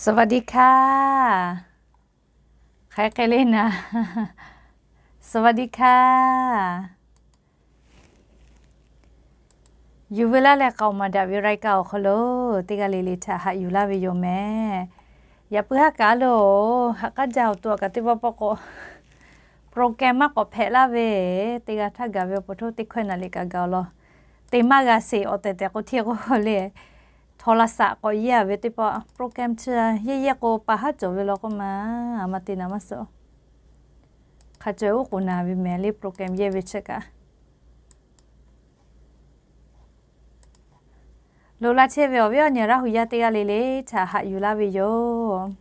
สวัสดีค่ะ Hk'aˬ hk'e le naˍ. สวัสดีค่ะ Yuˬ ve laˇ leh k'aoˍ maˍ daꞈ ve รายการ awˬ hk'aw lo teˇ g'aˇ le le htaꞈ haꞈ yuˬ laˇ ve yoˬ mehˍ. Yaꞈ puiˉ haˉ kaꞈ lo, haꞈ k'aˉ jaˇ awˬ to kaꞈ teˇ pawˆ pawˆ k'o, program maˇ k'awꞈ hpehꞈ laˇ ve, teˇ g'aˇ htaˇ gaˬ ve awˬ pon htoˇ teˇ hkawehˇ naˍ liꞈ kaꞈ gaˬ awˬ lawn, te maˇ g'a sheˍ awˬ tehˬ tehˬ k'o hteˇ k'o le, โทรศัพท์ k'awꞈ yeˇ a ve teˇ pawˆ program chi yeˇ yeˇ k'o pa haˉ cawˬ ve law k'oˆ ma, a ma te naˍ maˇ suh. Hk'a caweh uˉ k'oˍ naˍ ve mehˍ le program yeˇ ve chi kaꞈ. Loꞈ la chehˇ ve awˬ viˉ awˬ nyi Laˇ hu yaˇ teˇ g'aˇ le le htaꞈ haꞈ yuˬ laˇ ve yoˬ.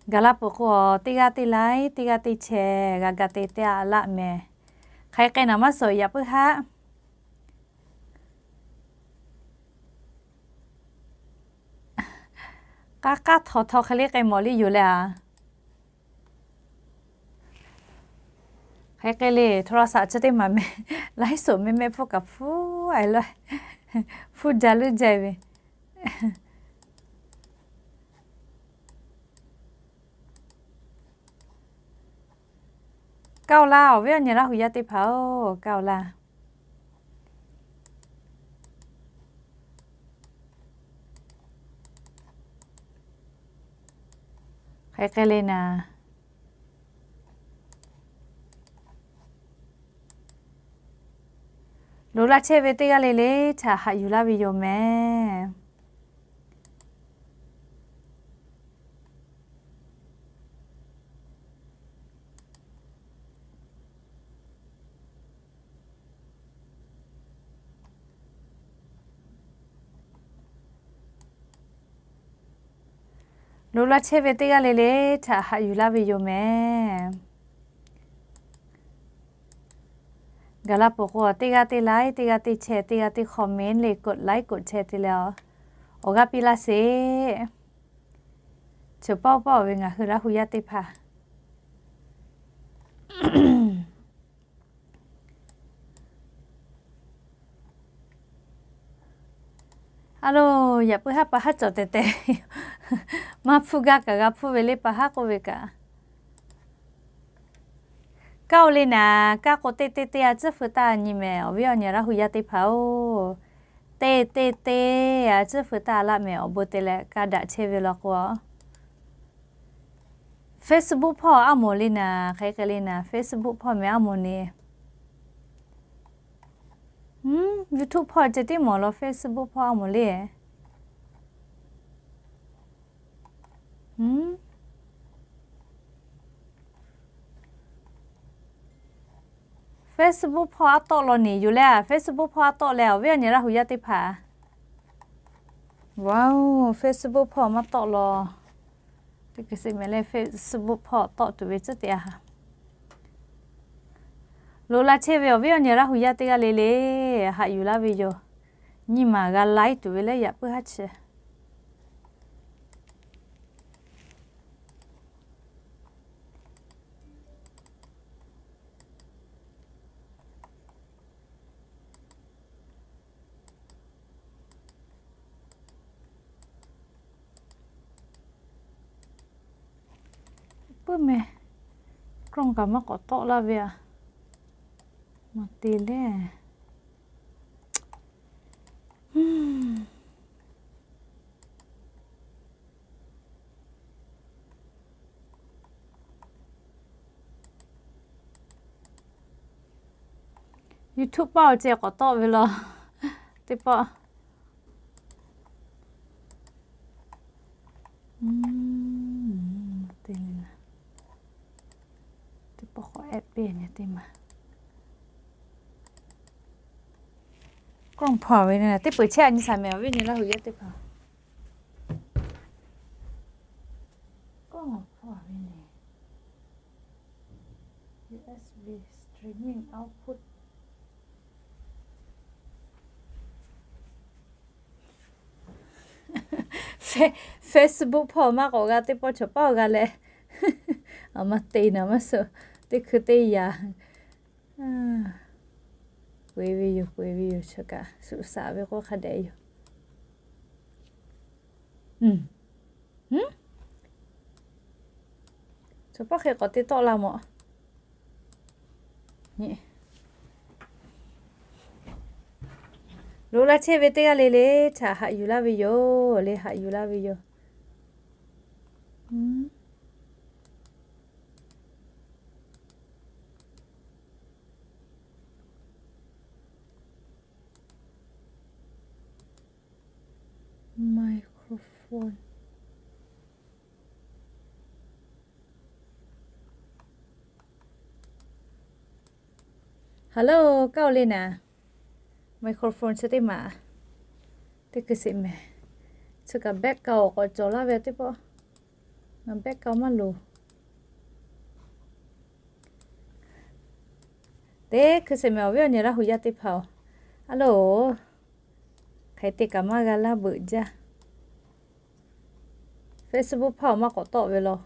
Gaˬ la peuˬ k'o, teˇ g'aˇ teˇ laiˉ, teˇ g'aˇ teˇ chehˇ g'a ga te te a laˆ mehˍ. Hk'aˬ hk'e naˍ maˇ suh yaꞈ puiˉ haˉ. K'aˉ k'aˉ htaw htaw hk'e le k'ai mawˬ le yoˬ leh a. Hk'e hk'e le โทรศัพท์ chi teˇ maˬ meh, laiˉ soˍ meh mehˆ hpfuhˇ kaꞈ hpfuhˇ a lawˇ, hpfuhˇ ja leuˉ ja ve. Kaˇ oˬ laˇ awˬ viˉ awˬ nyi Laˇ hu yaˇ teˇ hpaˍ-oˬ, kaˇ oˬ laˇ. Hk'e hk'e le naˍ. Loꞈ la chehˇ ve teˇ g'aˇ le le htaꞈ haꞈ yuˬ laˇ ve yoˬ mehˍ. Loꞈ la chehˇ ve teˇ g'aˇ le le htaꞈ haꞈ yuˬ laˇ ve yoˬ mehˍ. Gaˬ la peuˬ k'o, teˇ g'aˇ teˇ laiˉ, teˇ g'aˇ teˇ chehˇ, teˇ g'aˇ teˇ hk'aw meh le กดไลค์ กดแชร์ te leh a, awˬ g'aˇ piˇ laˇ sheˍ. Chi pawˆ pawˆ ve ngaˬ hui Laˇ hu yaˇ teˇ hpaˍ. A lo, yaꞈ puiˉ haˉ pa haˉ cawˬ tehˬ tehˬ, maˇ hpfuhˇ gaˇ kaꞈ g'a hpfuhˇ ve le pa haˉ k'oˆ ve kaꞈ. Kaˇ oˬ le naˍ, kaˇ k'o teˇ teˇ teˇ a ciˉ feu taˇ nyi mehˍ awˬ viˉ awˬ nyi Laˇ hu yaˇ teˇ hpaˍ-oˬ. Teˇ teˇ teˇ a ciˉ feu taˇ laˆ mehˍ awˬ bon te leh kaˇ daꞈ chehˇ ve law k'o. Facebook hpawˇ aˉ mawˬ le naˍ, hk'e hk'e le naˍ, Facebook hpawˇ meh aˉ mawˬ ne. YouTube hpawˇ ceh tiˉ mawˬ law, Facebook hpawˇ aˉ mawˬ le. Facebook hpawˇ aˉ tawˆ law neˬ yoˬ leh, Facebook hpawˇ aˉ tawˆ leh awˬ viˉ awˬ nyi Laˇ hu yaˇ teˇ hpaˍ. Wow, Facebook hpawˇ maˇ tawˆ law. Teˇ hkui sheˍ mehˍ leh Facebook hpawˇ tawˆ tuˬ ve tcuhˉ te a ha. Loꞈ la chehˇ ve awˬ viˉ awˬ nyi Laˇ hu yaˇ teˇ g'aˇ le le haꞈ yuˬ laˇ ve yoˬ. Nyi maˬ g'a laiˉ tuˬ ve leh yaꞈ puiˉ haˉ chi. Puiˉ meh, kawˇ kaꞈ maˇ k'awꞈ tawˆ laˇ ve a. Maˇ te le. YouTube paˆ awˬ ceh k'awꞈ tawˆ ve law. Teˇ pawˆ. Te le naˍ. Teˇ pawˆ k'awꞈ ehˆ piˇ nyi teˇ maˬ. Kawˇ hpawˇ ve naˍ, teˇ peuˬ chehˇ a nyi shaˍ mehˍ awˬ viˉ nyi Laˇ hu yaˇ teˇ hpaˍ. Kawˇ hpawˇ ve naˍ. U S B streaming output. Facebook hpawˇ maˇ k'awꞈ g'a teˇ pawˆ chaw paˇ g'a leh, a ma te naˍ maˇ suh, teˇ hkui teˇ yaꞈ. Peu eˬ ve yoˬ, peu eˬ ve yoˬ, chaw kaꞈ suꞈ shaꞈ ve k'oˆ hk'a dehꞈ yoˬ. Chaw paˉ hk'e k'awꞈ te tawˆ la mawˬ. Loꞈ la chehˇ ve teˇ g'aˇ le le, htaꞈ haꞈ yuˬ laˇ ve yoˬ le, haꞈ yuˬ laˇ ve yoˬ. Microphone. Hello, kaˇ-oˬ le naˍ. Microphone chi teˇ maˬ teˇ hkui sheˍ mehˍ. Chi kaꞈ background k'awꞈ cawˬ laˇ ve teˇ pawˆ. Ngaˬ background maˇ loˍ. Teˇ hkui sheˍ mehˍ, awˬ viˉ awˬ nyi Laˇ hu yaˇ teˇ hpaˍ-oˬ, a loˬ, hk'e te kaꞈ maˇ g'a laˇ beuꞈ jaˇ. Facebook hpaˇ-oˬ, maˇ k'awꞈ tawˆ ve law.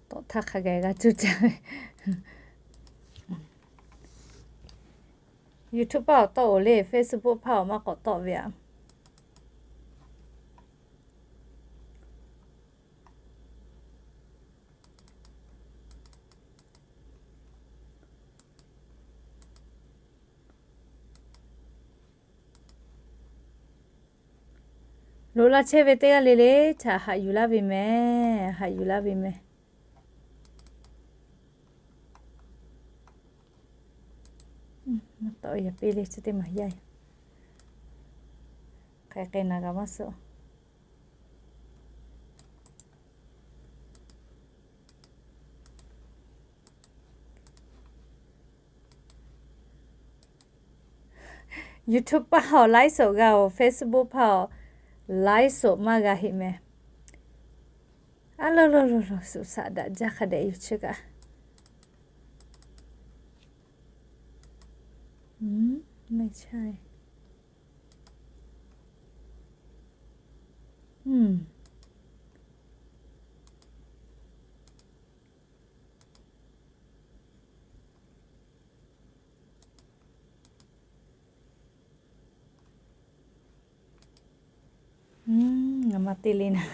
Tawˆ htaˇ hk'a gaˬ g'a cuˇ caˇ ve. YouTube hpaˇ-oˬ tawˆ-oˬ le, Facebook hpaˇ-oˬ maˇ k'awꞈ tawˆ ve aꞈ. Loꞈ la chehˇ ve teˇ g'aˇ le le, htaꞈ haꞈ yuˬ laˇ ve mehˍ, haꞈ yuˬ laˇ ve mehˍ. Tawˆ yaꞈ piˇ le, chi teˇ maˬ yaˇ. Hk'aˬ hk'e naˍ g'a maˇ suh. YouTube hpaˇ-oˬ, live show g'a-oˬ, Facebook hpaˇ-oˬ, live show maˇ g'a heˆ mehˍ. A lo lo lo lo, suꞈ saꞈ daꞈ jaˇ hk'a dehꞈ yoˬ chi kaꞈ. อืม ไม่ใช่ อืม Ngaˬ maˇ te le naˍ.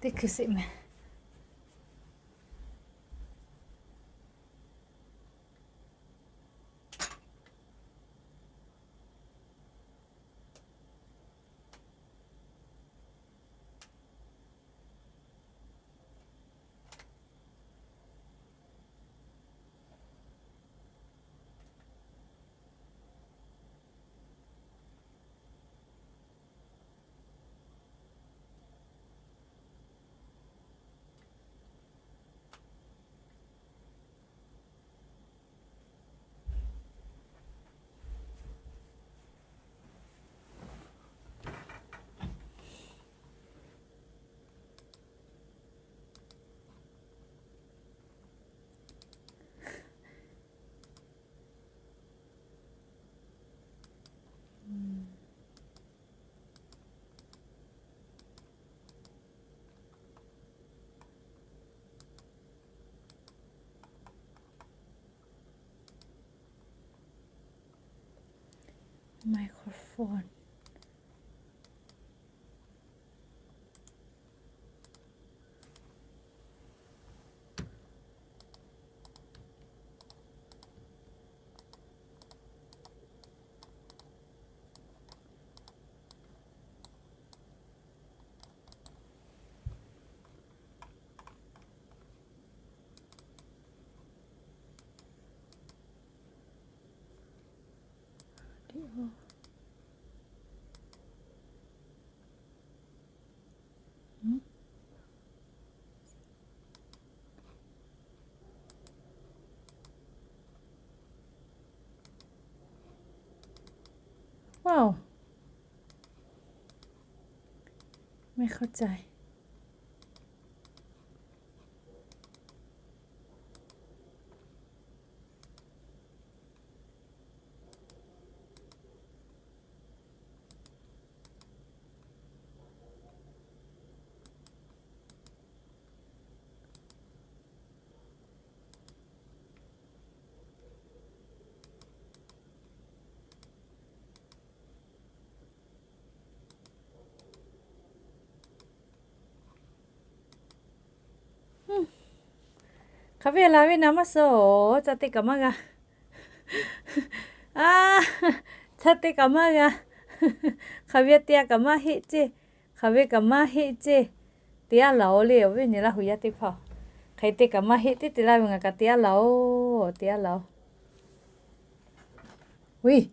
Teˇ hkui sheˍ mehˍ. Microphone. Wow. ไม่เข้าใจ ไมโครโฟน Hk'aˬ ve la ve naˍ maˇ suh-oˬ, ca te kaꞈ maˇ g'a. A, ca te kaꞈ maˇ g'a. Hk'aˬ ve te a kaꞈ maˇ heˆ ceˇ. Hk'aˬ ve kaꞈ maˇ heˆ ceˇ. Te a laˬ-oˬ le, awˬ viˉ awˬ nyi Laˇ hu yaˇ teˇ hpaˍ. Hk'aˬ hk'e te kaꞈ maˇ heˆ, teˇ te laˇ ve ngaˬ kaꞈ te a laˬ-oˬ, te a laˬ-oˬ. Uiˍ,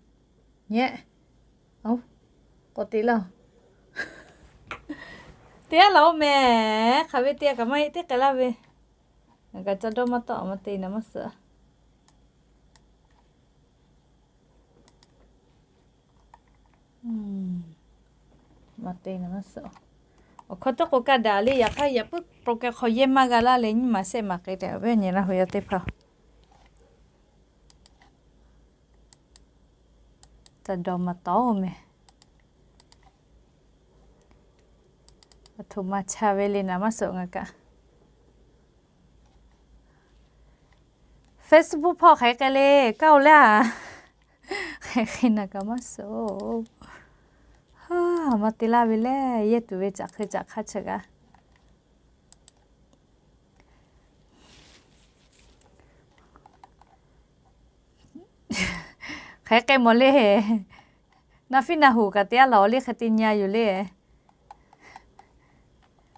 nyehˆ, k'awꞈ te laˇ-oˬ. Te a laˬ-oˬ mehˍ, hk'aˬ ve te a kaꞈ maˇ heˆ, teˇ k'ai laˇ ve. Ngaˬ kaꞈ ca dawˇ maˇ tawˆ, maˇ te naˍ maˇ suh. Maˇ te naˍ maˇ suh. Awˬ hkawˇ tawˇ k'o kaˇ daꞈ le, yaꞈ hk'aˇ yaꞈ puiˉ program hk'aw yehˇ maˇ g'a laˇ leh nyiˇ maˬ sehˆ maˬ k'ai tehꞈ, awˬ viˉ awˬ nyi Laˇ hu yaˇ teˇ hpaˍ ca dawˇ maˇ tawˆ-oˬ mehˍ. Aˬ htoꞈ ma chaˇ ve le naˍ maˇ suh ngaˬ kaꞈ. Facebook hpawˇ hk'aˬ hk'e k'ai le, kaˇ-oˬ le a. Hk'aˬ hk'e naˍ kaꞈ maˇ suh-oˬ. Maˇ te laˇ ve lehˬ, yehˇ tuˬ ve caꞈ hk'e caꞈ hk'aˇ chi g'a. Hk'aˬ hk'e mawˬ le. Naˍ fiˉ naˍ hoꞈ kaꞈ te a laˬ-oˬ le, hk'e te nyi a yoˬ le.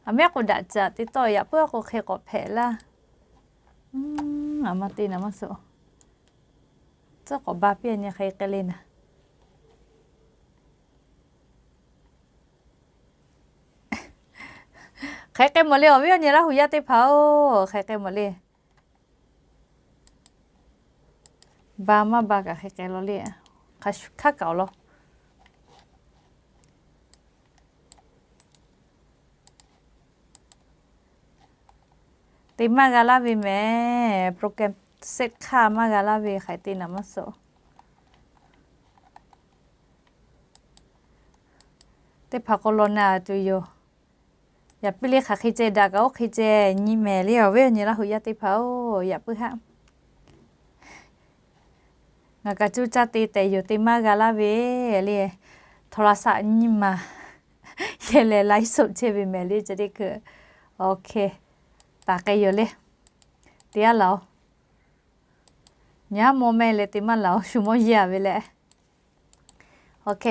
Aˬ miˉ k'o daꞈ caꞈ te tawˆ, yaꞈ puiˉ k'o hk'e k'awꞈ hpehꞈ laˇ. Aˬ ma te naˍ maˇ suh. Tcuhˉ k'awꞈ ba piˇ nyi hk'e k'ai le naˍ. Hk'e k'ai mawˬ le, awˬ viˉ awˬ nyi Laˇ hu yaˇ teˇ hpaˍ-oˬ, hk'e k'ai mawˬ le. Ba maˇ ba kaꞈ hk'e k'ai law le. Hk'a shuˍ hkaˉ kaꞈ awˬ lawn. Te maˇ g'a laˇ ve mehˍ, program sehˆ hk'aˇ maˇ g'a laˇ ve hk'aˬ hk'e te naˍ maˇ suh. Teˇ hpaˍ k'o law na tuˬ yoˬ. Yaꞈ puiˉ le, hk'aˬ hk'e ceh daꞈ kaꞈ oˇ hk'e ceh nyi mehˍ le, awˬ viˉ awˬ nyi Laˇ hu yaˇ teˇ hpaˍ-oˬ, yaꞈ puiˉ haˆ. Ngaˬ kaꞈ cuˇ caˇ te tehꞈ yoˬ, te maˇ g'a laˇ ve le. โทรศัพท์ nyiˇ maˬ yehˇ leh ไลฟ์สด chehˇ ve mehˍ le, chi teˇ hkui. OK, taˍ k'ai yoˬ le. Te a laˬ-oˬ. Nyi a mawˇ mehˆ leh te maˇ laˬ-oˬ, shu mawˇ yehˇ a ve leh. OK,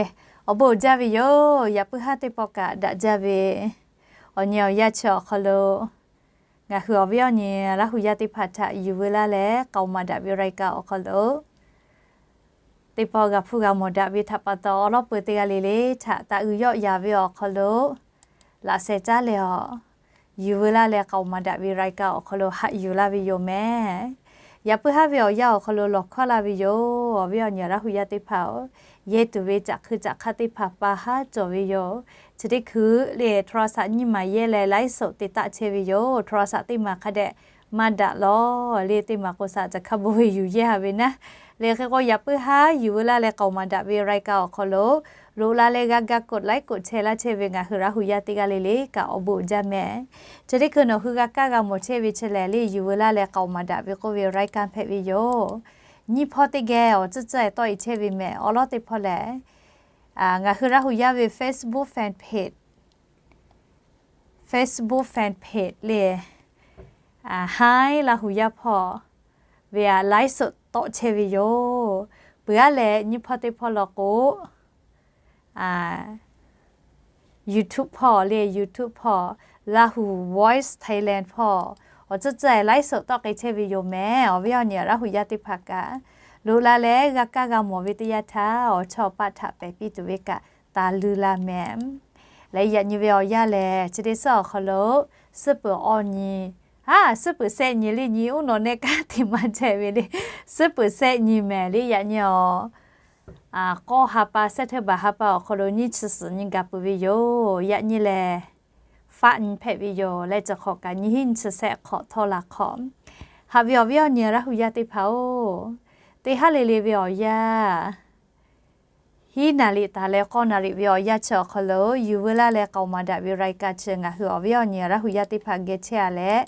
awˬ bon uiˍ jaˇ ve yoˬ. Yaꞈ puiˉ haˉ teˇ pawˆ kaꞈ daꞈ jaˇ ve awˬ nyi awˬ yaˇ chi awˬ hk'aw lo ngaˬ hui awˬ viˉ awˬ nyi Laˇ hu yaˇ teˇ hpaˍ htaꞈ yuˬ veu laˇ leh k'aoˍ maˍ daꞈ ve รายการ awˬ hk'aw lo teˇ pawˆ g'a hpuˇ g'a mawˬ daꞈ ve htaꞈ pa taw, awˬ lawˉ peu teˇ g'aˇ le le htaꞈ taˇ uiˍ yawˆ yaˍ ve awˬ hk'aw lo laꞈ sheh caˉ leh awˬ yuˬ veu laˇ leh k'aoˍ maˍ daꞈ ve รายการ awˬ hk'aw lo haꞈ yuˬ laˇ ve yoˬ mehˍ. Yaꞈ puiˉ haˉ ve awˬ yanˇ awˬ hk'aw lo lawˬ hkawˇ laˇ ve yoˬ. Awˬ viˉ awˬ nyi Laˇ hu yaˇ teˇ hpaˍ-oˬ, yehˇ tuˬ ve caꞈ hkui caꞈ hk'aˇ teˇ hpaˍ pa haˉ cawˬ ve yoˬ. Chi teˇ hkui le โทรศัพท์ nyiˇ maˬ yehˇ leh ไลฟ์สด te taˆ chehˇ ve yoˬ. โทรศัพท์ teˇ maˬ hk'a dehꞈ maˇ daꞈ lawˬ le, teˇ maˬ k'o shaꞈ caˬ hk'a bon ve yuˬ yehˇ a ve naˉ. Le hk'e k'o yaꞈ puiˉ haˉ yuˬ veu laˇ leh k'aoˍ maˍ daꞈ ve รายการ awˬ hk'aw lo loꞈ la leh g'a ga กดไลค์ กดแชร์ laˇ chehˇ ve ngaˬ hui Laˇ hu yaˇ teˇ g'aˇ le le kaꞈ awˬ bon uiˍ jaˇ mehˍ. Chi teˇ hkui nawˬ hui g'a kaˇ g'a mawˬ chehˇ ve chi lehˬ le, yuˬ veu laˇ leh k'aoˍ maˍ daꞈ ve k'oˆ ve รายการ hpehꞈ ve yoˬ. Nyiˇ hpawˇ teˇ geh awˬ tcuhˉ tcuhˉ tawˆ e chehˇ ve mehˍ. Awˬ lawn teˇ hpawˇ lehˬ, ngaˬ hui Laˇ hu yaˇ ve Facebook fan page, Facebook fan page le, Hi Laˇ hu yaˇ hpawˇ ve a ไลฟ์สด tawˆ chehˇ ve yoˬ. Peuˬ aˉ leh nyiˇ hpawˇ teˇ hpawˇ law k'o, YouTube hpawˇ le, YouTube hpawˇ, Laˇ hu Voice Thailand hpawˇ awˬ tcuhˉ tcuhˉ ไลฟ์สด tawˆ k'ai chehˇ ve yoˬ mehˍ. Awˬ viˉ awˬ nyi Laˇ hu yaˇ teˇ hpaˍ kaꞈ loꞈ la leh g'a kaˇ g'a mawˬ ve teˇ yanˇ htaˇ, awˬ chawˇ awˬ paˆ htaꞈ pehˬ piˇ tuˬ ve kaꞈ taˍ luˬ laˇ mehˍ. Leh yaꞈ nyi ve awˬ yanˇ lehˬ, chi teˇ suhˉ awˬ hk'aw lo suhˉ peuˬ awˬ nyi, a, suhˉ peuˬ sehˆ nyi le, nyi uˉ nawˬ nehˆ kaˉ te maˇ chehˇ ve le. Suhˉ peuˬ sehˆ nyi mehˍ le, yaꞈ nyi awˬ k'awˇ ha pa, September ha pa awˬ hk'aw lo nyiˇ chi suhˍ nyi gaˬ peuˬ ve yoˬ. Yaꞈ nyi lehˬ, faˆ nyi hpehꞈ ve yoˬ. Leh chi hk'awꞈ kaꞈ nyiˇ hinˉ nyiˇ chi sehˆ hk'awꞈ htawˇ la hk'awꞈ haꞈ ve awˬ viˉ awˬ nyi Laˇ hu yaˇ teˇ hpaˍ-oˬ, teˇ haˉ le le ve awˬ yanˇ, hiˉ naˍ riˍ taˍ leh k'awˇ naˍ riˍ ve awˬ yanˇ chi awˬ hk'aw lo yuˬ veu laˇ leh k'aoˍ maˍ daꞈ ve รายการ chi ngaˬ hui awˬ viˉ awˬ nyi Laˇ hu yaˇ teˇ hpaˍ geh chehˇ a leh,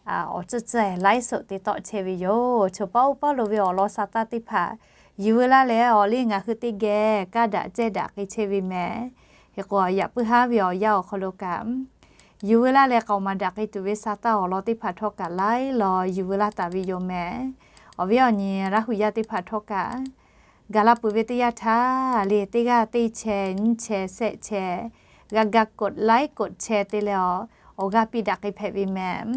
awˬ tcuhˉ tcuhˉ ไลฟ์สด te tawˆ chehˇ ve yoˬ. Choˬ paˉ oˇ paˉ lo ve awˬ lawn sa taˇ teˇ hpaˍ yuˬ veu laˇ leh awˬ liˇ ngaˬ hui teˇ geh kaˇ daꞈ cehˇ daꞈ k'ai chehˇ ve mehˍ. Hk'e k'o yaꞈ puiˉ haˉ ve awˬ yanˇ awˬ hk'aw lo kaꞈ yuˬ veu laˇ leh k'aoˍ maˍ daꞈ k'ai tuˬ ve sa taˇ awˬ lawn teˇ hpaˍ htawˇ kaꞈ laiˉ law yuˬ veu laˇ taˍ ve yoˬ mehˍ. Awˬ viˉ awˬ nyi Laˇ huˍ yaˇ teˇ hpaˍ htawˇ kaꞈ gaˬ la peuˬ ve teˇ yanˇ htaˇ le, teˇ g'aˇ teˇ chehˇ nyiˇ chehˇ shehˆ chehˇ g'a ga กดไลค์ กดแชร์ te leh awˬ, awˬ g'aˇ piˇ daꞈ k'ai hpehꞈ ve mehˍ.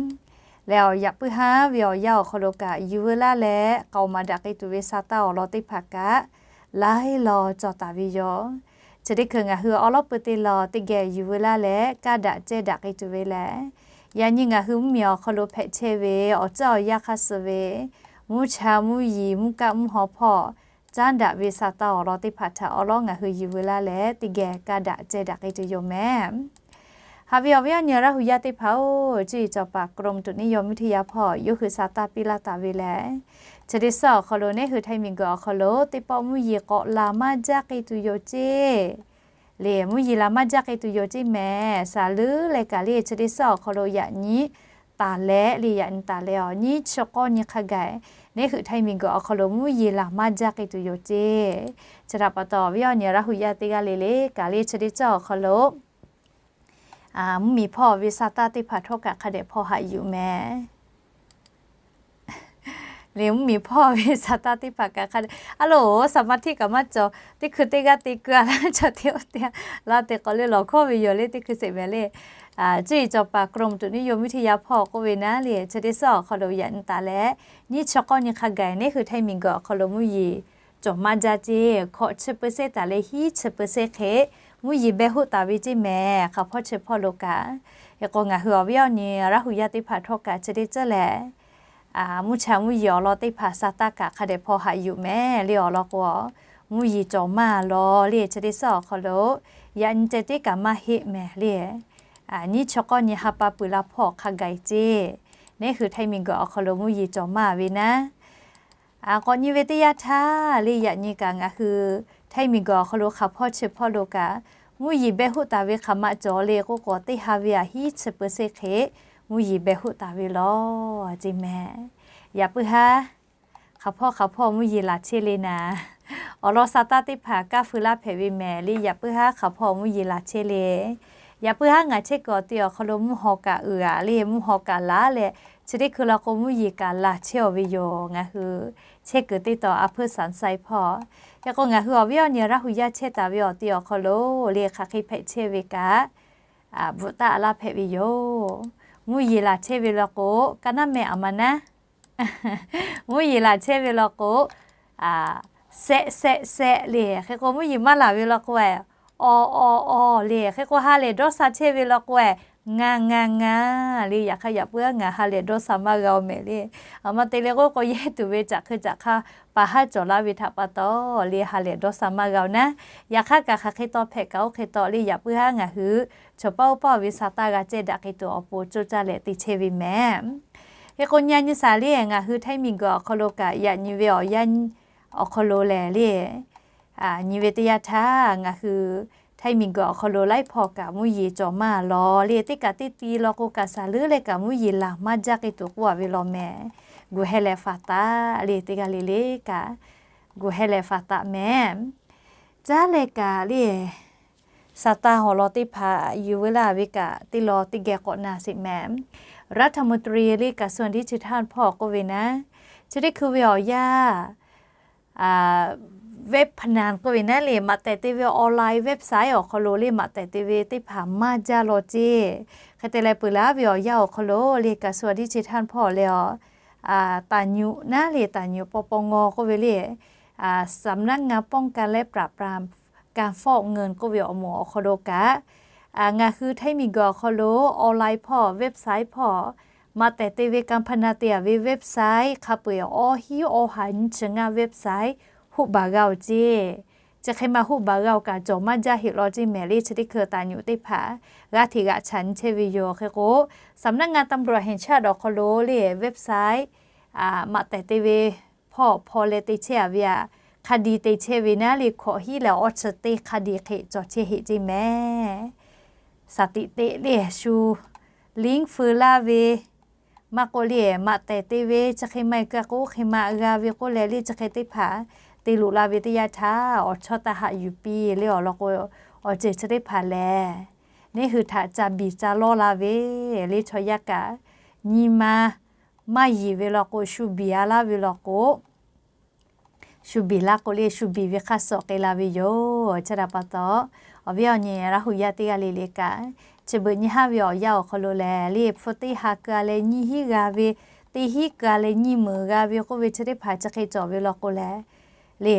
Leh awˬ yaꞈ puiˉ haˉ ve awˬ yanˇ awˬ hk'aw lo kaꞈ yuˬ veu laˇ leh k'aoˍ maˍ daꞈ k'ai tuˬ ve sa taˇ awˬ lawn teˇ hpaˍ kaꞈ laiˉ law cawˬ taˍ ve yoˬ. Chi teˇ hkui ngaˬ hui awˉ lawˉ pui te law teˇ geh yuˬ veu laˇ leh kaˇ daꞈ cehˇ daꞈ k'ai tuˬ ve lehˬ, yaꞈ nyi ngaˬ hui mvuhˇmiˬ awˬ hk'aw lo hpehꞈ chehˇ ve awˬ ceuˬ awˬ yanˇ hk'aˇ suh ve mvuhˇ cha mvuhˇ yeˬ mvuhˇ kaˆ mvuhˇ haw hpawˇ caˉ daꞈ ve sa taˇ awˬ lawn teˇ hpaˍ htaꞈ awˉ lawˉ ngaˬ hui yuˬ veu laˇ leh teˇ geh kaˇ daꞈ cehˇ daꞈ k'ai tuˬ yoˬ mehˍ. Haꞈ ve awˬ viˉ awˬ nyi Laˇ huˍ yaˇ teˇ hpaˍ-oˬ, cuˇ yiˍ cawˬ paˍ กรมอุตุนิยมวิทยา hpawˇ yawˇ hui sa taˇ piˇ laˇ taˍ ve lehˬ, chi teˇ suhˉ awˬ hk'aw lo neˇ hui Htaiˇ miˬguiˬ awˬ hk'aw lo teˇ pawˆ mvuhˇ yeˬ k'awꞈ laˬ maˇ jaˇ k'ai tuˬ yoˬ ceˇ le, mvuhˇ yeˬ laˬ maˇ jaˇ k'ai tuˬ yoˬ ceˇ mehˍ. Saˍ leuˉ leh kaꞈ le chi teˇ suhˉ awˬ hk'aw lo yaꞈ nyi taˍ leh le, yaꞈ nyi taˍ leh awˬ nyiˇ chi k'awˇ nyi hk'a gaˬ neˇ hui Htaiˇ miˬguiˬ awˬ hk'aw lo mvuhˇ yeˬ laˬ maˇ jaˇ k'ai tuˬ yoˬ ceˇ. Chi htaꞈ pa taw awˬ viˉ awˬ nyi Laˇ huˍ yaˇ teˇ g'aˇ le le kaꞈ le chi teˇ suhˉ awˬ hk'aw lo mvuhˇmiˬ hpawˇ ve sa taˇ teˇ hpaˍ htawˇ kaꞈ hk'a dehꞈ hpaw haꞈ yuˬ mehˍ. Le mvuhˇmiˬ hpawˇ ve sa taˇ teˇ hpaˍ kaꞈ hk'a dehꞈ, a loˬ, saˍ maˇ htiˆ kaꞈ maˇ cawˬ, teˇ hkui teˇ g'aˇ te keu a laˇ cawˬ teˇ oˇ te laˇ te k'awꞈ le lawˬ hkawˇ ve yoˬ le teˇ hkui sheˍ mehˍ le. Cuˇ yiˍ cawˬ paˍ กรมอุตุนิยมวิทยา hpawˇ k'oˆ ve naˉ le chi teˇ suhˉ awˬ hk'aw lo yaꞈ nyi taˍ leh nyiˇ chi k'awˇ nyi hk'a gaˬ neˇ hui Htaiˇ miˬguiˬ awˬ hk'aw lo mvuhˇ yeˬ cawˬ maˇ jaˇ ceˇ, hkawꞈ chi เปอร์เซ็นต์ taˍ leh hiˉ chi เปอร์เซ็นต์ hk'e mvuhˇ yeˬ beh hoˆ taˍ ve ceˇ mehˍ. Hk'aˬ hpawˇ chi hpawˇ lo kaꞈ, hk'e k'o ngaˬ hui awˬ viˉ awˬ nyi Laˇ huˍ yaˇ teˇ hpaˍ htawˇ kaꞈ chi teˇ ceuˬ lehˬ, mvuhˇ cha mvuhˇ yeˬ awˬ lawn teˇ hpaˍ sa taˇ kaꞈ hk'a dehꞈ hpaw haꞈ yuˬ mehˍ le awˬ lawn k'o, mvuhˇ yeˬ cawˬ maˇ law le chi teˇ suhˉ awˬ hk'aw lo yaꞈ nyi ceh tiˉ kaꞈ maˇ heˆ mehˍ le. Nyiˇ chi k'awˇ nyi ha pa peuˬ la hpawˇ hk'a gaˬ ceˇ, neˇ hui Htaiˇ miˬguiˬ awˬ hk'aw lo mvuhˇ yeˬ cawˬ maˇ ve naˉ, k'awꞈ nyi ve teˇ yanˇ htaˇ le yaꞈ nyi kaꞈ ngaˬ hui Htaiˇ miˬguiˬ awˬ hk'aw lo hk'aˬ hpawˇ chi hpawˇ lo kaꞈ mvuhˇ yeˬ beh hoˆ taˍ ve hk'aˬ ma cawˬ le k'oˆ k'o, teˇ ha ve aꞈ hiˉ chi เปอร์เซ็นต์ hk'e mvuhˇ yeˬ beh hoˆ taˍ ve law ceˇ mehˍ. Yaꞈ puiˉ haˉ hk'aˬ hpawˇ hk'aˬ hpawˇ mvuhˇ yeˬ laˬ chehˇ le naˍ, awˬ lawn sa taˇ teˇ hpaˍ kaˇ feu laˇ hpehꞈ ve mehˍ le. Yaꞈ puiˉ haˉ hk'aˬ hpawˇ mvuhˇ yeˬ laˬ chehˇ le. Yaꞈ puiˉ haˉ ngaˬ chehˇ kuiˬ awˬ ti awˬ hk'aw lo mvuhˇ haw kaꞈ uiˍ aꞈ le, mvuhˇ haw kaꞈ laˉ leh chi teˇ hkui law k'o mvuhˇ yeˬ kaꞈ laˬ chehˇ awˬ ve yoˬ. Ngaˬ hui chehˇ kuiˬ teˇ taw a hpuiˇ saˍ sai hpawˇ, hk'e k'o ngaˬ hui awˬ viˉ awˬ nyi Laˇ huˍ yaˇ chehˇ taˍ ve awˬ ti awˬ hk'aw lo le hk'aˬ hk'e hpehꞈ chehˇ ve kaꞈ bvuhꞈ taˆ laˇ hpehꞈ ve yoˬ. Mvuhˇ yeˬ laˬ chehˇ ve law k'o, ka naˉ meh aˬ ma naˉ, mvuhˇ yeˬ laˬ chehˇ ve law k'o, sehˆ sehˆ sehˆ le. Hk'e k'o mvuhˇ yeˬ maˇ laˬ ve law k'o, aw aw aw le. Hk'e k'o ha lehˬ dawˇ sha chehˇ ve law k'o, ngaˬ ngaˬ ngaˬ le. Yaꞈ hk'aˇ yaꞈ puiˉ haˉ ngaˬ ha lehˬ dawˇ sha maˇ g'a-oˬ mehˍ le. Aˬ ma te le k'oˆ k'o, yehˇ tuˬ ve caꞈ hk'e caꞈ hk'aˇ pa haˉ cawˬ laˇ ve htaꞈ pa taw le ha lehˬ dawˇ sha maˇ g'a-oˬ naˉ. Yaꞈ hk'aˇ kaꞈ hk'aˬ hk'e taw hpehꞈ kaꞈ oˇ hk'e taw le, yaꞈ puiˉ haˉ ngaˬ hui chaw paˇ oˇ paˇ ve sa taˇ g'a cehˇ daꞈ hk'e tuˬ awˬ pon coˇ caˇ leh te chehˇ ve mehˍ. Hk'e k'o nyi a nyi shaˍ le ngaˬ hui Htaiˇ miˬguiˬ awˬ hk'aw lo kaꞈ yaꞈ nyi ve awˬ yanˇ awˬ hk'aw lo lehˬ le, nyi ve teˇ yanˇ htaˇ ngaˬ hui Htaiˇ miˬguiˬ awˬ hk'aw lo laiˉ hpawˇ kaꞈ mvuhˇ yeˬ cawˬ maˇ law le, teˇ kaꞈ teˇ ti law k'o kaꞈ saˍ leuˉ leh kaꞈ mvuhˇ yeˬ laˬ maˇ jaˇ k'ai tuˬ k'oˆ a ve law mehˍ. Gu heh lehˬ faˍ taˍ le, teˇ g'aˇ le le kaꞈ gu heh lehˬ faˍ taˍ mehˍ. Caˉ leh kaꞈ le, Saˍtanˍ awˬ lawn teˇ hpaˍ yuˬ veu laˇ ve kaꞈ teˇ lawn teˇ geh k'awꞈ na sheˍ mehˍ. รัฐมนตรี le กระทรวงดิจิทัล hpawˇ k'oˆ ve naˉ, chi teˇ hkui ve awˬ yanˇ web พนัน k'oˆ ve naˉ le, maꞈ tehˬ te ve online website awˬ hk'aw lo le maꞈ tehˬ te ve teˇ hpaˍ maˇ jaˇ law ceˇ. Hk'e te leh peuˬ laˇ ve awˬ yanˇ awˬ hk'aw lo le กระทรวงดิจิทัล hpawˇ le awˬ ตำรวจ naˉ le ตำรวจ ปปง k'oˆ ve le, สำนักงานป้องกันและปราบปรามการฟอกเงิน k'oˆ ve awˬ moˍ awˬ hk'aw lo kaꞈ, ngaˬ hui Htaiˇ miˬguiˬ awˬ hk'aw lo online hpawˇ website hpawˇ maꞈ tehˬ te ve การพนัน te a ve website hk'a peu-eˬ awˇ hiˉ awˇ ha nyiˇ chi ngaˇ website hoˆ baˬ g'a-oˬ ceˇ. Chi hk'e ma hoˆ baˬ g'a-oˬ kaꞈ cawˬ maˇ jaˇ heˆ law ceˇ mehˍ le. Chi teˇ hkui ตำรวจ teˇ hpaˍ g'aˇ hteꞈ g'aꞈ chaꞈ nyi chehˇ ve yoˬ. Hk'e k'o สำนักงานตำรวจแห่งชาติ awˬ hk'aw lo le website maꞈ tehˬ te ve hpawˇ hpaw leh te chehˇ a ve aꞈ, คดี te chehˇ ve naˉ le hkawꞈ hiˉ leh awˇ chi teˇ คดี hk'e cawˬ chehˇ heˆ ceˇ mehˍ. Saˍ tiꞈ teꞈ le shu link feu laˇ ve maˇ k'oˆ le, maꞈ tehˬ te ve chi hk'e ma keu k'o oˇ hk'e ma g'a ve k'oˆ leh le chi hk'e teˇ hpaˍ te loꞈ la ve teˇ yanˇ htaˇ awˬ chawˇ taˇ haꞈ yuˬ piˇ le awˬ lawn k'o, awˬ ceuˬ chi teˇ hpaˍ lehˬ neˇ hui htaꞈ ca biˬ ca lawˇ la ve le chaw yaˇ kaꞈ, nyi ma maˇ yiˍ ve law k'o, shu biˬ a laˇ ve law k'o, shu biˬ laˇ k'o le, shu biˬ ve hk'aˇ suh k'ai la ve yoˬ. Chi htaꞈ pa taw, awˬ viˉ awˬ nyi Laˇ huˍ yaˇ teˇ g'aˇ le le kaꞈ, chi beuꞈ nyi haˉ ve awˬ yanˇ awˬ hk'aw lo lehˬ le, hpu teˇ ha keu a leh nyiˇ hinˉ g'a ve, teˇ hinˉ keu a leh nyiˇ meunˍ g'a ve k'oˆ ve chi teˇ hpaˍ chi hk'e cawˬ ve law k'o lehˬ le,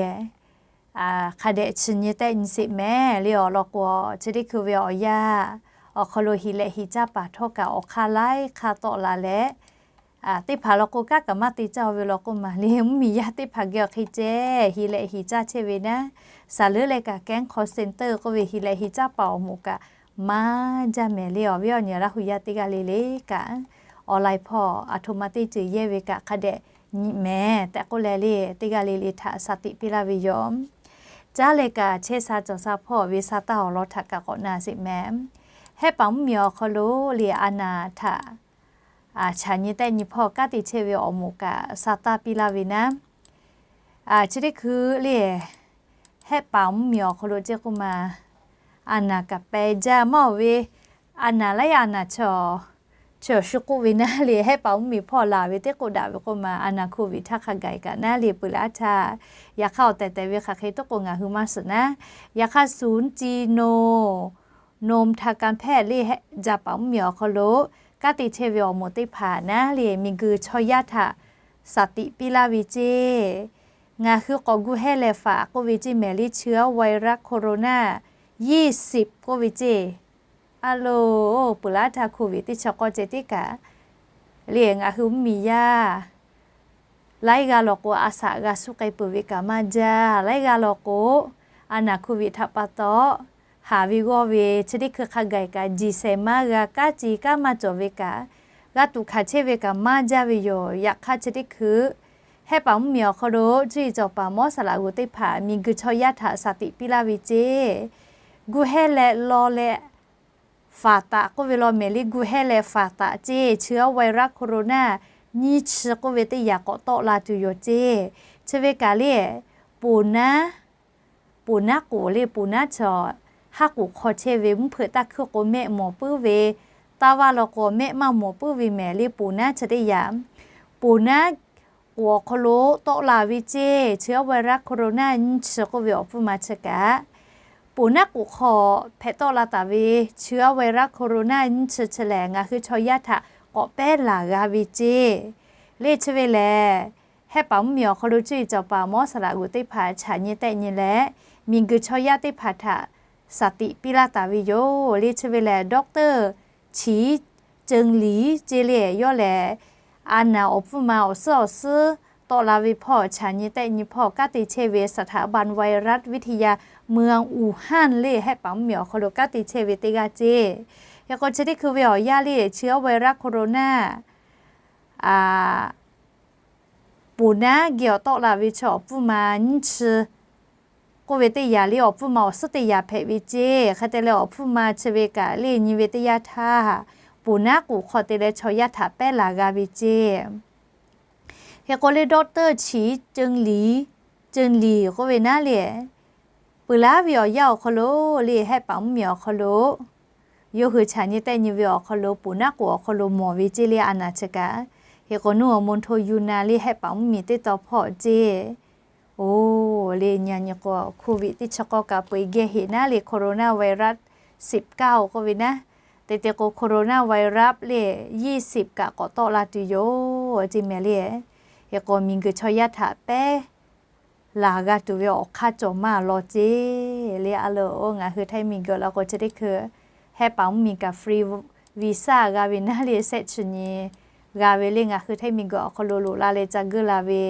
hk'a dehꞈ chi nyi tehˆ nyi sheˍ mehˍ le. Awˬ lawn k'o, chi teˇ hkui ve awˬ yanˇ awˬ hk'aw lo hiˍ lehꞈ hiˍ caˇ paˍ htawˇ kaꞈ awˬ hk'aˇ laiˉ hk'aˇ tawˆ la leh, teˇ hpaˍ law k'o kanˉ kaꞈ maˇ te caˇ ve law k'o maˬ le, mvuhˇmiˬ yaˇ teˇ hpaˍ geh awˬ hk'e ceh hiˍ lehꞈ hiˍ caˇ chehˇ ve naˉ, saˍ leuˉ leh kaꞈ kehˉ hk'aw center k'oˆ ve hiˍ lehꞈ hiˍ caˇ paˍ awˬ moˍ kaꞈ maˇ jaˇ mehˍ le. Awˬ viˉ awˬ nyi Laˇ huˍ yaˇ teˇ g'aˇ le le kaꞈ, online hpawˇ aˬ htoꞈ ma teˇ ceuˬ yehˇ ve kaꞈ hk'a dehꞈ nyi mehˍ tehꞈ k'oˆ leh le, teˇ g'aˇ le le htaꞈ shaˍ tiꞈ piˇ laˇ ve yoˬ. Caˉ leh kaꞈ chehˇ sha cawˬ sha hpawˇ ve sha taˇ awˬ lawn htaꞈ kaꞈ k'awꞈ na sheˍ mehˍ. Hehˆ paˍ mvuhˇmiˬ awˬ hk'aw lo le a naˍ htaꞈ chaꞈ nyi tehˆ nyi hpawˇ kanˉ te chehˇ ve awˬ moˍ kaꞈ sha taˇ piˇ laˇ ve naˉ, chi teˇ hkui le hehˆ paˍ mvuhˇmiˬ awˬ hk'aw lo ceˇ k'oˆ ma, a naˍ kaꞈ peh jaˇ maˇ awˬ ve, a naˍ laiˉ a naˍ chaw, chaw shu k'oˆ ve naˉ le, hehˆ paˍ mvuhˇmiˬ hpawˇ laˬ ve teˇ k'oˆ daꞈ ve k'oˆ ma, a naˍ hko viꞈ htaˇ hk'a gaˬ kaꞈ naˉ le peuˬ laˇ htaˇ, yaꞈ hk'aˇ awˬ tehˬ tehˬ ve hk'aˬ hk'e toˉ k'o ngaˬ hui maˇ shiˍ naˉ, yaꞈ hk'aˇ suˍ nyi ci no Nonˍ htaꞈ kanˍ hpehˇ le, jaˇ paˍ mvuhˇmiˬ awˬ hk'aw lo kanˉ te chehˇ ve awˬ moˍ teˇ hpaˍ naˉ le, miˬguiˬ chaw yaˇ htaꞈ shaˍ tiꞈ piˇ laˇ ve ceˇ. Ngaˬ hui k'awꞈ gu hehˇ leh faˍ k'oˆ ve ceˇ mehˍ le, เชื้อไวรัสโคโรนา ยี่สิบ k'oˆ ve ceˇ. A loˬ, peuˬ laˇ htaˇ โควิด teˇ chi k'awˇ ceh tiˉ kaꞈ le, ngaˬ hui mvuhˇmiˬ yaˇ laiˉ g'aˇ law k'o a shaꞈ g'a suh k'ai peuˬ ve kaꞈ maˇ jaˇ. Laiˉ g'aˇ law k'o, a naˍ โควิด htaꞈ pa taw haˍ ve g'awˇ ve chi teˇ hkui hk'a gaˬ kaꞈ jiˬ shehˍ maˇ g'a, kanˉ ci kanˉ maˇ cawˬ ve kaꞈ, g'a tuꞈ hkanˍ chehˇ ve kaꞈ maˇ jaˇ ve yoˬ. Yaꞈ hk'aˇ chi teˇ hkui hehˆ paˍ mvuhˇmiˬ awˬ hk'aw lo cuˇ yiˍ cawˬ paˍ mawˇ saˍ laꞈ g'uˬ teˇ hpaˍ miˬguiˬ chaw yaˇ htaꞈ shaˍ tiꞈ piˇ laˇ ve ceˇ. Gu hehˇ leh law leh faˍ taꞈ k'oˆ ve law mehˍ le, gu hehˇ leh faˍ taꞈ ceˇ, เชื้อไวรัสโคโรนา nyiˇ chi k'oˆ ve teˇ yanˇ k'awꞈ tawˆ la tuˬ yoˬ ceˇ. Chi ve kaꞈ le, poˍ naˉ, poˍ naˉ k'oˍ le, poˍ naˉ chaw haˉ k'oˍ hk'aw chehˇ ve mvuhˇ hpeuꞈ taˇ hkuiˇ k'o mehˆ mawˬ puiˉ ve, taˇ vaˇ law k'o mehˆ maˇ mawˬ puiˉ ve mehˍ le, poˍ naˉ chi teˇ yanˇ. Poˍ naˉ k'oˍ awˬ hk'aw lo tawˆ la ve ceˇ, เชื้อไวรัสโคโรนา nyiˇ chi k'oˆ ve awˬ pfuhˇ ma chi kaꞈ, poˍ naˉ k'oˍ hk'aw hpehꞈ tawˆ la taˍ ve เชื้อไวรัสโคโรนา nyiˇ chi chi lehˬ, ngaˬ hui chaw yaˇ htaꞈ k'awꞈ pehˉ laˬ g'a ve ceˇ. Le chi ve lehˬ, hehˆ paˍ mvuhˇmiˬ awˬ hk'aw lo cuˇ yiˍ cawˬ paˍ mawˇ saˍ laꞈ g'uˬ teˇ hpaˍ chaꞈ nyi tehˆ nyi leh, miˬguiˬ chaw yaˇ teˇ hpaˍ htaꞈ shaˍ tiꞈ piˇ laˇ taˍ ve yoˬ. Le chi ve lehˬ, ดอกเตอร์ Qi Cheuˇ Liˍ ceˇ le, yawˇ lehˬ a naˍ awˬ pfuhˇ ma awˬ suhˉ awˬ suhˉ tawˆ la ve hpawˇ chaꞈ nyi tehˆ nyi hpawˇ kanˉ te chehˇ ve สถาบันไวรัสวิทยาเมืองอู่ฮั่น le hehˆ paˍ mvuhˇmiˬ awˬ hk'aw lo kanˉ te chehˇ ve teˇ g'aˇ ceˇ. Hk'e k'o chi teˇ hkui ve awˬ yanˇ le เชื้อไวรัสโคโรนา poˍ naˉ geh awˬ tawˆ la ve chi awˬ pfuhˇ ma nyiˇ chi k'oˆ ve teˇ yanˇ le, awˬ pfuhˇ ma awˬ suhˉ teˇ yanˇ hpehꞈ ve ceˇ. Hk'e te leh awˬ pfuhˇ ma chi ve kaꞈ le nyi ve teˇ yanˇ htaˇ, poˍ naˉ k'oˍ hk'aw te leh chaw yaˇ htaꞈ pehˉ laˬ g'a ve ceˇ. Hk'e k'o le ดอกเตอร์ Qi Cheuˇ Liˍ, Cheuˇ Liˍ k'oˆ ve naˉ le, peuˬ laˉ ve awˬ yanˇ awˬ hk'aw lo le hehˆ paˍ mvuhˇmiˬ awˬ hk'aw lo yawˇ hui chaꞈ nyi tehˆ nyi ve awˬ hk'aw lo poˍ naˉ k'oˍ awˬ hk'aw lo mawˬ ve ceˇ le a naˍ chi kaꞈ. Hk'e k'o nuˇ awˬ มณฑลยูนนาน le hehˆ paˍ mvuhˇmiˬ teˇ taw hpawˇ ceˇ. Oˬ, le nyi nyi k'o โควิด teˇ chi k'awˇ kaꞈ peu eˬ geh heꞈ naˉ le โคโรนาไวรัส สิบเก้า k'oˆ ve naˉ, te te k'o โคโรนาไวรัส le ยี่สิบ kaꞈ k'awꞈ tawˆ la tuˬ yoˬ ceˇ mehˍ le. Hk'e k'o miˬguiˬ chaw yaˇ htaꞈ pehˉ laˬ g'a tuˬ ve awˬ hk'aˇ cawˬ maˇ law ceˇ le. A loˬ, ngaˬ hui Htaiˇ miˬguiˬ law k'o chi teˇ hkui hehˆ paˍ mvuhˇmiˬ kaꞈ free visa g'a ve naˉ le, shehˆ chi nyi g'a ve le. Ngaˬ hui Htaiˇ miˬguiˬ awˬ hk'aw lo loꞈ la leh ca guˇ la ve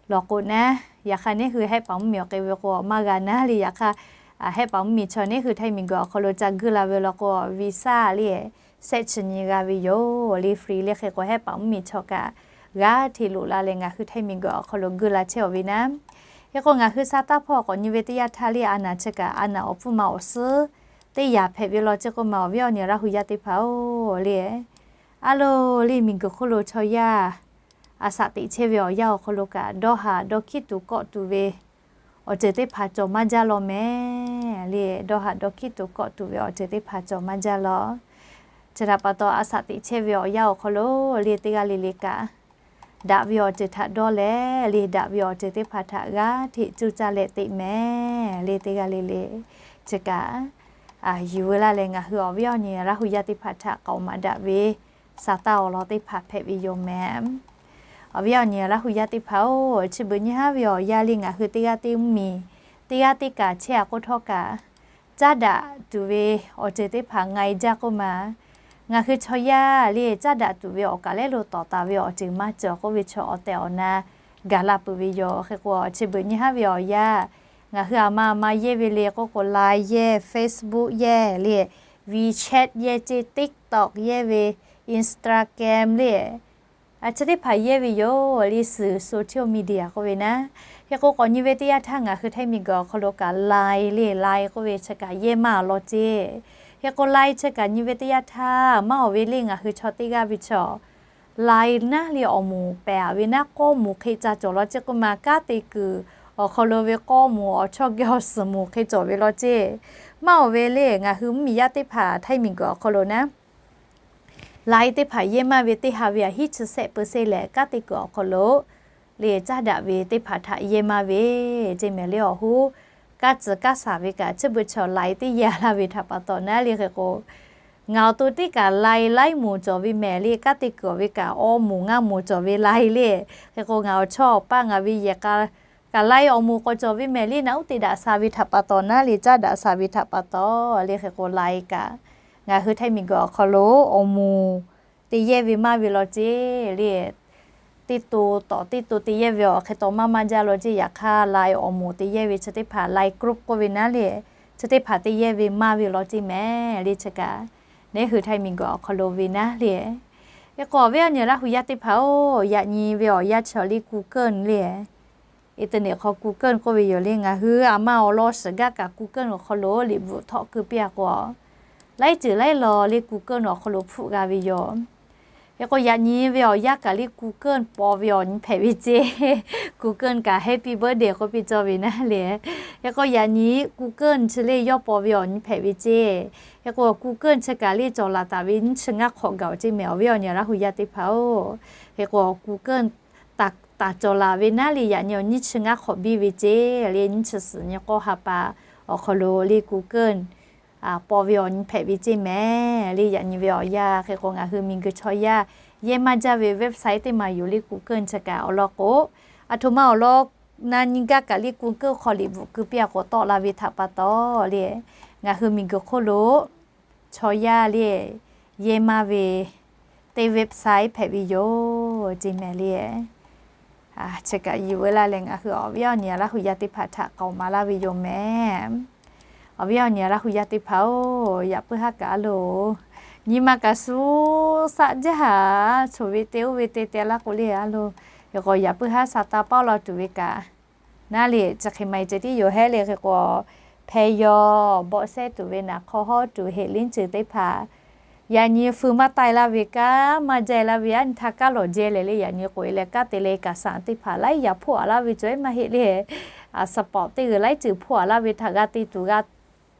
law k'o naˉ, yaꞈ hk'aˇ neˇ hui hehˆ paˍ mvuhˇmiˬ awˬ k'e ve k'o maˇ g'a naˉ le. Yaꞈ hk'aˇ hehˆ paˍ mvuhˇmiˬ chaw neˇ hui Htaiˇ miˬguiˬ awˬ hk'aw lo ca guˇ la ve law k'o visa le shehˆ chi nyi g'a ve yoˬ le, free le. Hk'e k'o hehˆ paˍ mvuhˇmiˬ chaw kaꞈ g'aˇ hteꞈ loꞈ la leh ngaˬ hui Htaiˇ miˬguiˬ awˬ hk'aw lo guˇ la chehˇ awˬ ve naˉ. Hk'e k'o ngaˬ hui sha taˇ hpawˇ k'awꞈ nyi ve teˇ yanˇ htaˇ le a naˍ chi kaꞈ a naˍ awˬ pfuhˇ ma awˬ suhˉ teˇ yanˇ hpehꞈ ve law ceˇ k'oˆ ma, awˬ viˉ awˬ nyi Laˇ huˍ yaˇ teˇ hpaˍ-oˬ le, a loˬ le miˬguiˬ hk'oˆ lo chaw yaˇ a shaꞈ teꞈ chehˇ ve awˬ yanˇ awˬ hk'aw lo kaꞈ dawˇ haˍ dawˇ hkiˉ tuˬ kawˆ tuˬ ve awˬ ceuˬ teˇ hpaˍ cawˬ maˇ jaˇ law mehˍ le. Dawˇ haˍ dawˇ hkiˉ tuˬ kawˆ tuˬ ve awˬ ceuˬ teˇ hpaˍ cawˬ maˇ jaˇ law. Chi htaꞈ pa taw, a shaꞈ teꞈ chehˇ ve awˬ yanˇ awˬ hk'aw lo le teˇ g'aˇ le le kaꞈ, daꞈ ve awˬ ceuˬ htaꞈ dawˇ leh le, daꞈ ve awˬ ceuˬ teˇ hpaˍ htaꞈ g'aˇ hteꞈ cuˇ caˇ leh teꞈ mehˍ le teˇ g'aˇ le le. Chi kaꞈ, yuˬ veu laˇ leh ngaˬ hui awˬ viˉ awˬ nyi Laˇ hu yaˇ teˇ hpaˍ htaꞈ k'aoˍ maˍ daꞈ ve sa taˇ awˬ lawn teˇ hpaˍ hpehꞈ ve yoˬ mehˍ. Awˬ viˉ awˬ nyi Laˇ hu yaˇ teˇ hpaˍ-oˬ, chi beuꞈ nyi haˉ ve awˬ yanˇ le ngaˬ hui teˇ g'aˇ teˇ mvuhˇmiˬ, teˇ g'aˇ teˇ kaꞈ chehˇ-a k'oˆ htawˇ kaꞈ, caˉ daꞈ tuˬ ve awˬ ceuˬ teˇ hpaˍ nga-e jaˇ k'oˆ ma, ngaˬ hui chaw yaˇ le caˉ daꞈ tuˬ ve awˬ kaˬ lehˉ lo tawˍ taˍ ve awˬ ceuˬ maˇ cawˬ k'oˆ ve chaw awˬ tehˬ awˬ na gaˬ la peuˬ ve yoˬ. Hk'e k'o, chi beuꞈ nyi haˉ ve awˬ yanˇ ngaˬ hui aˬ ma aˬ ma yehˇ ve le k'oˆ k'o, Line yehˇ, Facebook yehˇ le, WeChat yehˇ ceˇ, TikTok yehˇ ve, Instagram le, chi teˇ hpaˍ yehˇ ve yoˬ le, suhˍ social media k'oˆ ve naˉ. Hk'e k'o, k'awꞈ nyi ve teˇ yanˇ htaˇ ngaˬ hui Htaiˇ miˬguiˬ awˬ hk'aw lo kaꞈ Line le, Line k'oˆ ve chi kaꞈ yehˇ maˇ awˬ lawn ceˇ. Hk'e k'o, Line chi kaꞈ nyi ve teˇ yanˇ htaˇ maˇ awˬ ve le ngaˬ hui chaw teˇ g'aˇ ve chaw Line naˉ le awˬ moˍ pehˬ-a ve naˉ k'awˇ moˍ hk'e ca cawˬ law ceˇ k'oˆ ma, kanˉ te kuiˬ awˬ hk'aw lo ve k'awˇ moˍ awˬ chawˇ geh awˬ suhˍ moˍ hk'e cawˬ ve law ceˇ. Maˇ awˬ ve le ngaˬ hui mvuhˇmiˬ yaˇ teˇ hpaˍ Htaiˇ miˬguiˬ awˬ hk'aw lo naˉ Line teˇ hpaˍ yehˇ maˇ ve teˇ ha ve aˬ hiˉ chi sehˆ peu seˇ lehˬ, kanˉ te kuiˬ awˬ hk'aw lo le caˉ daꞈ ve teˇ hpaˍ htaꞈ yehˇ maˇ ve ceˇ mehˍ le awˬ hoˉ. Kanˉ tcuh kanˉ saˍ ve kaꞈ chi beuꞈ chaw Line teˇ yehˇ laˇ ve htaꞈ pa taw naˉ le hk'e k'o, ngaˬ awˬ to teˇ kaꞈ Line laiˉ moˍ cawˬ ve mehˍ le, kanˉ te kuiˬ awˬ ve kaꞈ awˇ moˍ ngaˇ moˍ cawˬ ve Line le. Hk'e k'o, ngaˬ awˬ chawˇ awˬ paˇ ngaˬ ve yehˬ k'a kaꞈ Line awˬ moˍ k'awꞈ cawˬ ve mehˍ le, naꞈ uˉ te daꞈ sha ve htaꞈ pa taw naˉ le caˉ daꞈ sha ve htaꞈ pa taw le hk'e k'o, Line kaꞈ ngaˬ hui Htaiˇ miˬguiˬ awˬ hk'aw lo awˬ moˍ te yehˇ ve maˇ ve law ceˇ le. Teˇ to tawˍ teˇ to te yehˇ ve awˬ hk'e taw maˇ maˇ jaˇ law ceˇ. Yaꞈ hk'aˇ Line awˬ moˍ te yehˇ ve chi teˇ hpaˍ Line group k'oˆ ve naˉ le, chi teˇ hpaˍ te yehˇ ve maˇ ve law ceˇ mehˍ le. Chi kaꞈ neˉ hui Htaiˇ miˬguiˬ awˬ hk'aw lo ve naˉ le. Hk'e k'o, awˬ viˉ awˬ nyi Laˇ hu yaˇ teˇ hpaˍ-oˬ, yaꞈ nyi ve awˬ yanˇ chaw le Google le, internet hk'aw Google k'oˆ ve yoˬ le. Ngaˬ hui aˬ ma awˬ lawn shiˍ gaˇ kaꞈ Google awˬ hk'aw lo liꞈ bvuhꞈ htawˆ keu piˇ-a k'o, laiˉ ceuˬ laiˉ law le Google awˬ hk'aw lo hpfuhˆ g'a ve yoˬ. Hk'e k'o, yaꞈ nyi ve awˬ yanˇ kaꞈ le Google paw ve awˬ nyi hpehꞈ ve ceˇ. Google kaꞈ Happy Birthday k'oˆ piˇ cawˇ ve naˉ le. Hk'e k'o, yaꞈ nyi Google chi le yawˇ paw ve awˬ nyi hpehꞈ ve ceˇ. Hk'e k'o, Google chi kaꞈ le cawˬ laˬ taˍ ve nyiˇ chi ngaˇ hk'awꞈ gaˬ-oˬ ceˇ mehˍ awˬ viˉ awˬ nyi Laˇ hu yaˇ teˇ hpaˍ-oˬ. Hk'e k'o, Google taˍ cawˬ laˬ ve naˉ le yaꞈ nyi awˬ nyiˇ chi ngaˇ hk'awꞈ biˇ ve ceˇ le, nyiˇ chi suhˍ nyi k'awˇ ha pa awˬ hk'aw lo le Google paw ve awˬ nyi hpehꞈ ve ceˇ mehˍ le. Yaꞈ nyi ve awˬ yanˇ hk'e k'o, ngaˬ hui miˬguiˬ chaw yaˇ yehˇ maˇ jaˇ ve website teˇ maˬ yoˬ le Google chi kaꞈ awˬ lawn k'o, aˬ htoꞈ ma awˬ lawn na nyi gaˇ kaꞈ le Google hk'aw liꞈ bvuhꞈ keu piˇ-a k'o tawˆ la ve htaꞈ pa taw le, ngaˬ hui miˬguiˬ hk'oˆ lo chaw yaˇ le yehˇ maˇ ve teˇ website hpehꞈ ve yoˬ ceˇ mehˍ le. Chi kaꞈ yuˬ veu laˇ leh ngaˬ hui awˬ viˉ awˬ nyi Laˇ hu yaˇ teˇ hpaˍ htaꞈ k'aoˍ maˍ laˇ ve yoˬ mehˍ. Awˬ viˉ awˬ nyi Laˇ hu yaˇ teˇ hpaˍ-oˬ, yaꞈ puiˉ haˉ kaꞈ a loˬ, nyi ma kaꞈ shu shaˆ jaˇ haˍ, choˬ ve te oˇ ve te te laˇ k'o le a loˬ. Hk'e k'o, yaꞈ puiˉ haˉ sa taˇ paˇ law tuˬ ve kaꞈ naˉ le, chi hk'e maˇ heˆ ceh tiˉ yoˬ hehˉ le. Hk'e k'o, hpeh yaw bawˆ sehˉ tuˬ ve naˍ hk'aw hawˉ tuˬ heꞈ liˉ ceuˬ teˇ hpaˍ yaꞈ nyi feu maˇ taiˇ laˇ ve kanˉ maˇ jaˇ laˇ ve, aˉ nyi htaˇ kanˉ lawˬ jehˇ leh le, yaꞈ nyi k'oꞈ-e leh kanˉ te leh kaꞈ saˍ teˇ hpaˍ laiˉ yaꞈ hpoˆ-a laˇ ve cawˬ-e maˇ heˆ le. Support teˇ g'uiˬ laiˉ ceuˬ hpoˆ-a laˇ ve htaꞈ g'a te tuˬ g'a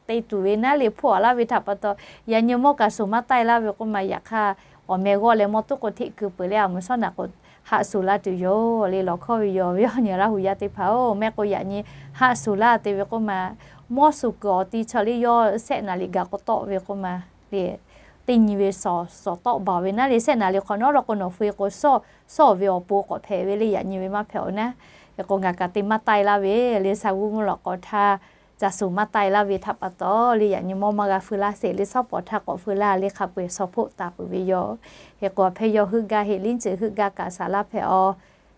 te tuˬ ve naˉ le hpoˆ-a laˇ ve htaꞈ pa taw, yaꞈ nyi mawˇ kaꞈ shuˍ maˇ taiˇ laˇ ve k'oˆ ma, yaꞈ hk'aˇ awˬ meh g'awˇ leh mawˇ tuˉ k'o hteꞈ keu peuˬ leh a meuˍ shawˉ naꞈ k'o haꞈ shuˍ laˇ tuˬ yoˬ le. Lawˬ hkawˇ ve yoˬ, awˬ viˉ awˬ nyi Laˇ hu yaˇ teˇ hpaˍ-oˬ, mehˆ k'o yaꞈ nyi haꞈ shuˍ laˇ te ve k'oˆ ma, mawˇ shuˍ kuiˬ awˬ ti chaw le yawˇ sehˆ naˍ riˍ gaˬ k'o tawˆ ve k'oˆ ma le, teˇ nyi ve shawˍ shawˍ tawˆ baˬ ve naˉ le, sehˆ naˍ riˍ hk'awꞈ nawˉ lawˬ k'o nawˬ hui k'o shawˉ shawˉ ve awˬ pon k'awꞈ hpehꞈ ve le, yaꞈ nyi ve maˇ hpehꞈ-oˬ naˉ. Hk'e k'o, ngaˬ kaꞈ te maˇ taiˇ laˇ ve le, sha g'uˇ mvuhˇ lawꞈ k'aw htaˇ ca shuˍ maˇ taiˇ laˇ ve htaꞈ pa taw le, yaꞈ nyi mawˇ maˇ g'a feu laˇ sheˍ le, shawˉ pawˍ htaˇ k'awꞈ feu laˇ le, hk'a peu-eˬ shawˍ hpoˆ taˍ peuˬ ve yoˬ. Hk'e k'o, hpeh yaw heuˆ gaˇ heꞈ liˉ ceuˬ heuˆ gaˇ kaꞈ saˍ laˇ hpehꞈ-aw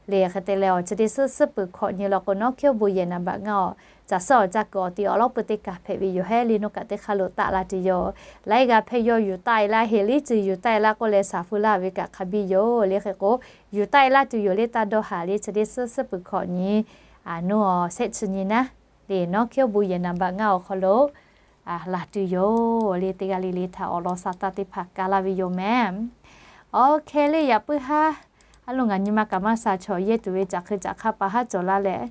le. Hk'e te leh awˬ chi teˇ suhˉ suhˉ peuˬ hkawꞈ nyi lawˬ k'o, nawˉ hkiˉ-oˆ bon yehˬ naˍ baꞈ ngaˇ-oˬ, caˬ suhˉ awˬ caˇ kuiˬ awˬ ti awˬ lawˉ pui teˇ kaˬ hpehꞈ ve yoˬ hehˉ le, nawˬ kaꞈ teˇ hk'aˇ lo taˆ la tuˬ yoˬ. Laiˉ g'aˇ hpeh yaw yuˬ taiˇ laˇ, heꞈ liˉ ceuˬ yuˬ taiˇ laˇ k'oˆ leh saˍ feu laˇ ve kaꞈ hk'a biˇ yoˬ le. Hk'e k'o, yuˬ taiˇ laˇ tuˬ yoˬ le, taˇ dawˇ haˍ le. Chi teˇ suhˉ suhˉ peuˬ hkawꞈ nyi, a, nawˉ shehˆ chi nyi naˉ le, nawˉ hkiˉ-oˆ bon yehˬ naˍ baꞈ ngaˇ awˬ hk'aw lo laˬ tuˬ yoˬ le, teˇ g'aˇ le le htaꞈ awˬ lawn sa taˇ teˇ hpaˍ ka laˇ ve yoˬ mehˍ. Awˬ hk'e le yaꞈ puiˉ haˉ a loˬ, ngaˬ nyi ma kaꞈ maˇ sha chaw yehˇ tuˬ ve caꞈ hk'e caꞈ hk'aˇ pa haˉ cawˬ laˇ leh,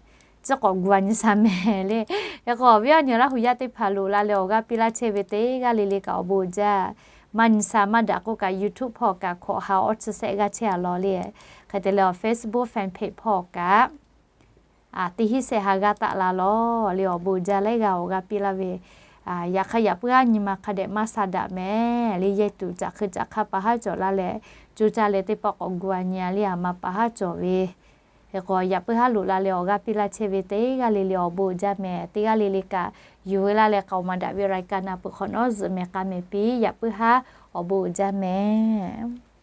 Chi k'awꞈ gu a nyi sha mehˍ le. Hk'e k'o awˬ viˉ awˬ nyi Laˇ hu yaˇ teˇ hpaˍ loꞈ la leh awˬ g'aˇ piˇ laˇ chehˇ ve teˇ g'aˇ le le kaꞈ awˬ bon uiˍ jaˇ. Maˇ nyi sha maˇ daꞈ k'oˆ kaꞈ YouTube hpawˇ kaꞈ hkawꞈ ha awˇ chi shehˆ g'aˇ chehˇ a law le. Hk'e te leh awˬ Facebook fan page hpawˇ kaꞈ teˇ hinˉ shehˆ ha g'aˇ taˆ la law le. Awˬ bon uiˍ jaˇ leh g'a awˬ g'aˇ piˇ laˇ ve, yaꞈ hk'aˇ yaꞈ puiˉ haˉ nyi ma hk'a dehꞈ maˇ sha daꞈ mehˍ le. Yehˇ tuˬ caꞈ hk'e caꞈ hk'aˇ pa haˉ cawˬ la leh, co caˇ leh teˇ pawˆ k'awꞈ gu a nyi a le, a ma pa haˉ cawˬ ve. Hk'e k'o yaꞈ puiˉ haˉ loꞈ la leh awˬ g'aˇ piˇ laˇ chehˇ ve teˇ g'aˇ le le awˬ bon uiˍ jaˇ mehˍ. Teˇ g'aˇ le le kaꞈ yuˬ veu laˇ leh k'aoˍ maˍ daꞈ ve รายการ na peuˬ hk'awꞈ nawˉ zuhꞈ mehˍ k'a mehˍ piˇ. Yaꞈ puiˉ haˉ awˬ bon uiˍ jaˇ mehˍ.